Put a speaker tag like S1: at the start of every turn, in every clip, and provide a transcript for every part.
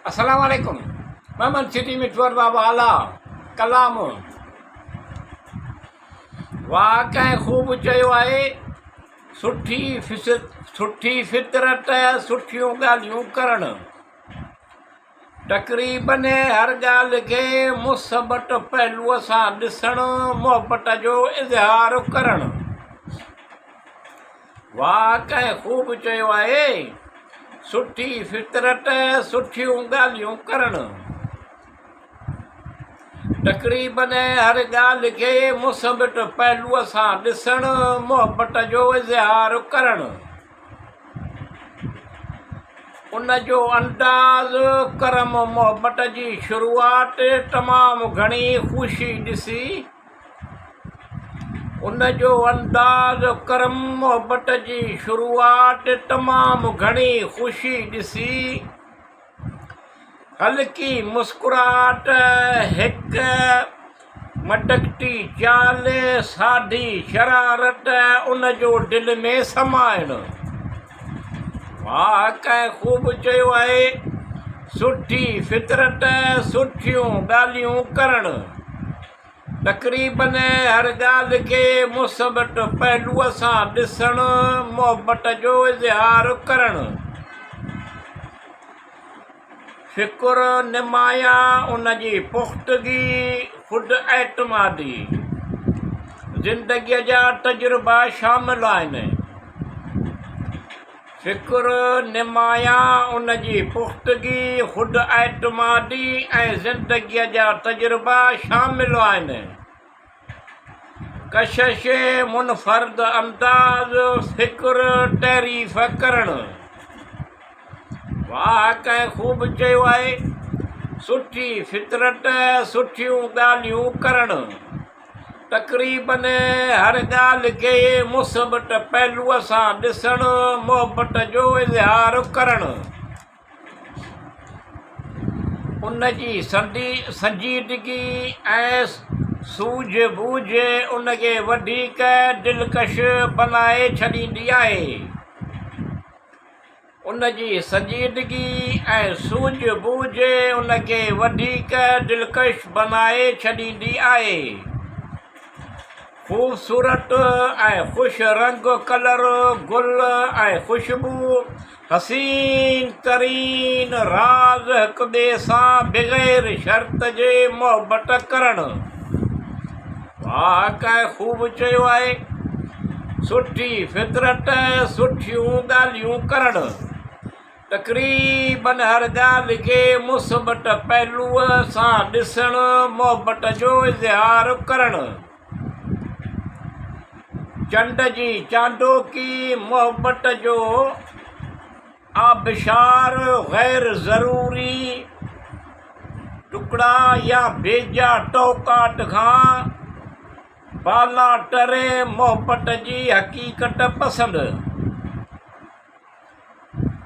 S1: السلام عليڪم محمد سٽي مٺو ارباب اعليٰ ڪلام واھ ڪنهن خوب چيو آهي سٺي سٺي فطرت سٺيون ڳالهيون ڪرڻ تقريبن هر ڳالهه کي مثبت پهلوء سان ڏسڻ محبت جو اظهار ڪرڻ واھ ڪنهن خوب چيو آهي، سٺي فطرت سٺيون ڳالهيون ڪرڻ. تقريبن هر ڳالهه کي مثبت پهلوء سان ڏسڻ، محبت جو اظهار ڪرڻ. ان جو انداز ڪرم محبت جي شروعات تمام گهڻي خوشي ڏسي. ان جو انداز ڪرم محبت جي شروعات تمام گهڻي خوشي ڏسي، هلڪي مسڪراهٽ، هڪ مٽڪٽي چال، سادي شرارت ان جو دل ۾ سمائڻ. واهه ڪنهن خوب چيو آهي، سٺي فطرت سٺيون ڳالهيون ڪرڻ. تقريبن هر ڳالهه کي مثبت پهلوء سان ڏسڻ، محبت جو اظهار ڪرڻ. فڪر نمايان ان جي پختگي، خود اعتمادي، زندگيء جا تجربا شامل آهن. فڪر نمايان ان جي پختگي، خود اعتمادي ۽ زندگيء جا تجربا شامل آهن. ڪشش، منفرد انداز، فڪر، تعريف ڪرڻ. واهه ڪنهن خوب چيو آهي، سٺي فطرت، سٺيون ڳالهيون ڪرڻ. تقريبن هر ڳالهه کي مثبت پهلوء سان ڏسڻ، محبت جو اظهار ڪرڻ. ان جي سنجيدگي ۽ سوجهه ٻوجهه ان کي وڌيڪ دلڪش بنائي ڇڏيندي آهي. ان جي سنجيدگي ۽ سوجهه ٻوجهه ان کي وڌيڪ دلڪش بنائي ڇڏيندي آهي. خوبصورت ۽ خوش رنگ ڪلر، گل ۽ خوشبو، حسين ترين راز هڪ ٻئي سان بغير شرط جي محبت ڪرڻ. واهه ڪنهن خوب چيو آهي، سٺي فطرت سٺيون ڳالهيون ڪرڻ. تقريبن هر ڳالهه کي مثبت پهلوء سان ڏسڻ، محبت جو اظهار ڪرڻ. چنڊ جي چانڊوڪي محبت جو آبشار غير ضروري ٽڪڙا يا بيجا توقعات کان بالاتر محبت جي حقيقت پسند.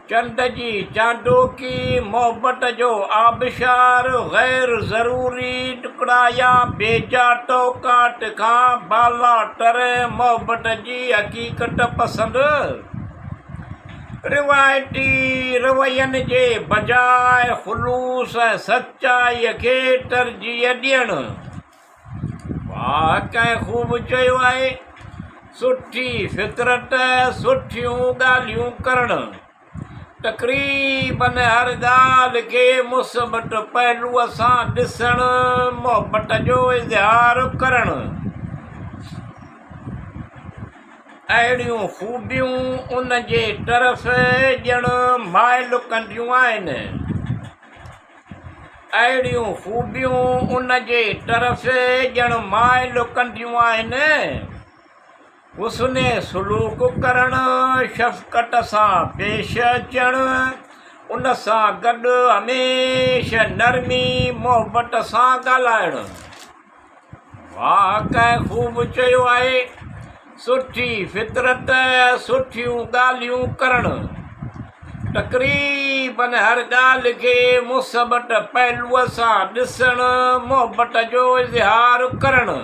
S1: چنڊ جي چانڊوڪي محبت جو آبشار غير ضروري ٽڪڙا يا بيجا توقعات کان بالاتر محبت جي حقيقت پسند. روايتي روين جي بجاء خلوص ۽ سچائيء کي ترجيح ڏيڻ. واهه ڪنهن خوب چيو آهي، سٺي فطرت سٺيون ڳالهيون ڪرڻ. تقريبن هر ڳالهه کي مثبت پهلوء سان ڏسڻ، محبت جو اظهار ڪرڻ. اهڙيون خوبيون ان جي طرف ڄڻ مائل ڪنديون آهن. اهڙيون خوبيون ان جي طرف ڄڻ مائل ڪنديون آهن. حسن سلوڪ ڪرڻ، شفقت سان پيش اچڻ، ان سان گڏ هميشه نرمي محبت سان ڳالهائڻ. واهه ڪنهن خوب چيو آهي، سٺي فطرت سٺيون ڳالهيون ڪرڻ. تقريبن هر ڳالهه کي مثبت پهلوء سان ڏسڻ، محبت جو اظهار ڪرڻ.